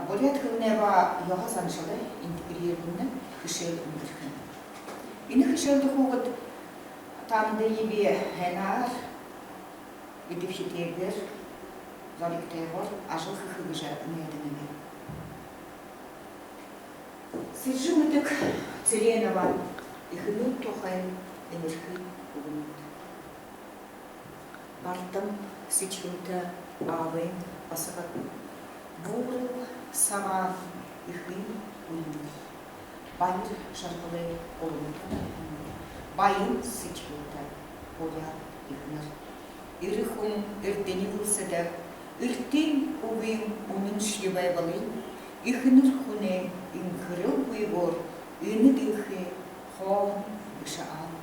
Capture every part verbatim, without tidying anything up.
Буряад хэлэнэй ба ёһо заншалай интегрированна хэшээл үнгэрхэнь. Энэ хэшээлдэ хүүгэд танай дэбии һайнаар, эдэбхитэйгээр, зоригтойгоор ажал хэхэ гэжэ найданаб. Сэржэ Мэдэг Цыренова. Эхэнэр тухай энэрхы үгэнүүд. Бардам сэдьхэлтэй аабын басагад, буурал сагаан эхын үеэр, баяр жаргалай урматай, баян сэдьхэлтэй буряад эхэнэр. Эрэ хүн эрдэни хэлсэдэг, эртын үгын үнэншье байбалынь, эхэнэр хүнэй энхэрэлгүйгөөр энэ дэлхэй хоолой бэшэ аал.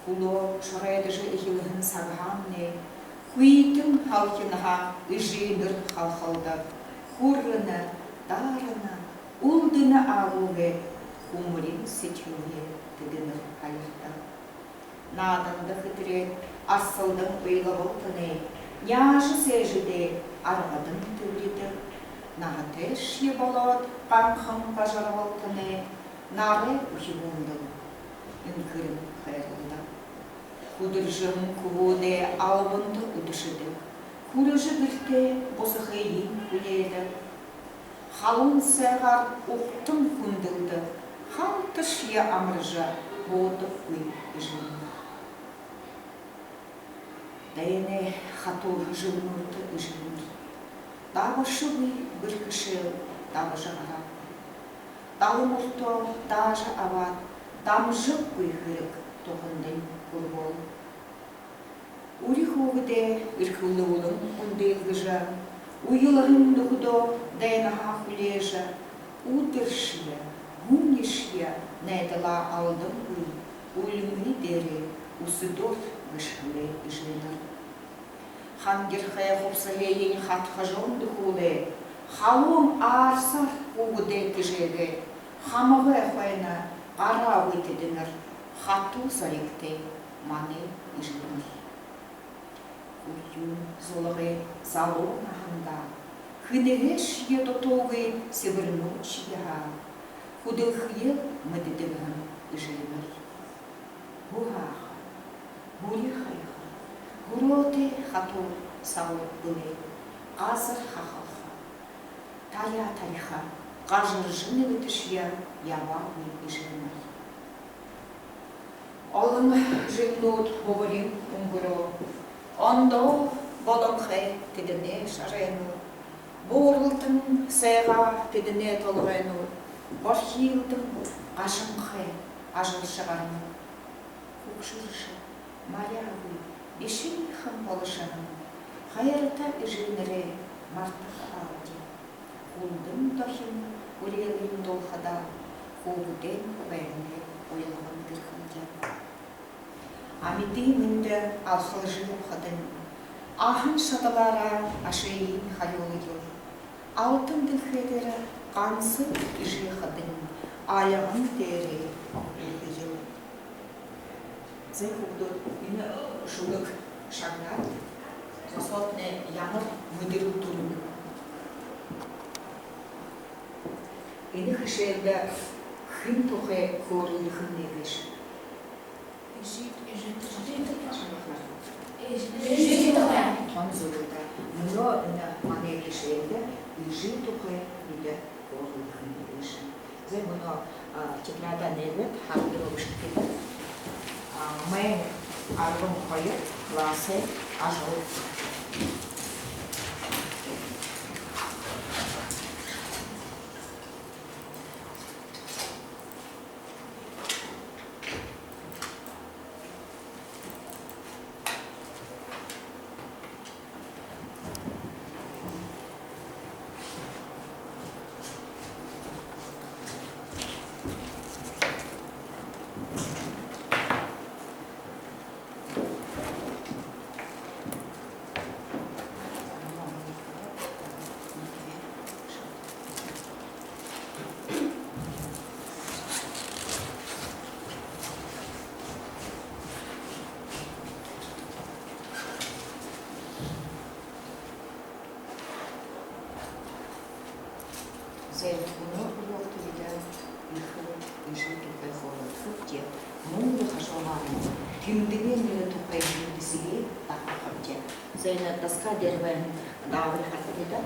Хүлөө шоройдожо эхилһэн сагһаамнай хүйтэн һалхинһаа эжынэр халхалдаг, хүрэнэ, даарана, үлдэнэ аагуугүй хүмэрин сэдьхэлээ тэдэнэр һаярдаг. Нааданда хэтэрээд, арсалдан уйлабалтанай няажа сээжэдээ аргадан тэбэридэг. Наһатайшье болоод, ганхан гажарбалтанай нарай үхибүүндэл энхэрэн хайралдаг. Хүдэржэһэн хүбүүдээ албанда үдэшэдэг, хүрэжэ гэртээ бусахыень хүлеэдэг. Халуун сайгаар угтан хүндэлдэг, халташье амаржа һуудаггүй эжынэр. Дайнай хатуу жэлнүүдтэ эжынэр дабашагүй бэрхэшээл дабажа гараа. Далан уртоо даажа абаад, дамжаггүй хэрэг тухандань хүлбөөл. Үри хүүгэдээ эрхэлүүлэн үндылгэжэ, уйлаһан нүхэдөө дайнһаа хүлеэжэ, үдэршье, һүнишье найдалаа алдангүй, үлмы дээрээ үсэдөөр гэшхэлээ эжынэр. Хангирхай хубсаһыень хадхажан дүхүүлээ, халуун аарсаар хүүгэдээ тэжээгээ, хамагай хойно гараагүй тэдэнэр, хатуу зоригтой манай эжынэр. Үеын зулагай залуу наһандаа хэнһээшье дутуугүй сэбэрнүүдшье һаа, хүдэлхэеэ мэдэдэг һэн эжынэр. Бү һааха, бүри хаяха, хүрөөтэй хатуу саг бэлэй, газар хахалха, таряа тариха, гажаржа нэгэтэшье ябаагүй эжынэр. Олон жэлнүүд хубарин үнгэрөө, ондоо болонхой тэдэнэй шарайнууд, бууралтан сайгаа тэдэнэй толгойнууд, борхилдон гажанхай ажалшагарнууд. Хүгшэржэ, маряагүй, бишыхан болошоһон хайрата эжынэрээ мартаха аалди. Хүндэ дохин үреэлэй дуулахада, хүүгэдэйнь байһанай уялган гэрхэлди. Амиды мэндэ алхалжа ябахадань, аһан шадалаараа ашыень харюулаял. Алтан дэлхэй дээрэ гансал эжы хадань альган дээрээ үлгэел. Зай, хүүгэд, энэ шүлэг шагнаад, зосоотнай ямар мэдэрэл түрэнэ? Энэ хэшээлдэ хэн тухай хөөрэлдэхэ гээшэб? Эжы, эжы тухай. Тон зүб даа. Мүнөө энэ манай хэшээлдэ эжы тухай бидэ хөөрэлдэхэ гээшэ. Зай, мүнөө, а, тетрадаа нээгээд, хараад бэшэгты. А, майн арбан хоёр классай ажал. За, мүнөө урок тиигээд ехэ эжы тухай хөөрэлдэхэбди. Мүнөө хажуугаар тэмдэгэй нэгэ тухай мэдээсэл дагахабди. За, энэ доска дээрэ байна. Даабари хардагты даа.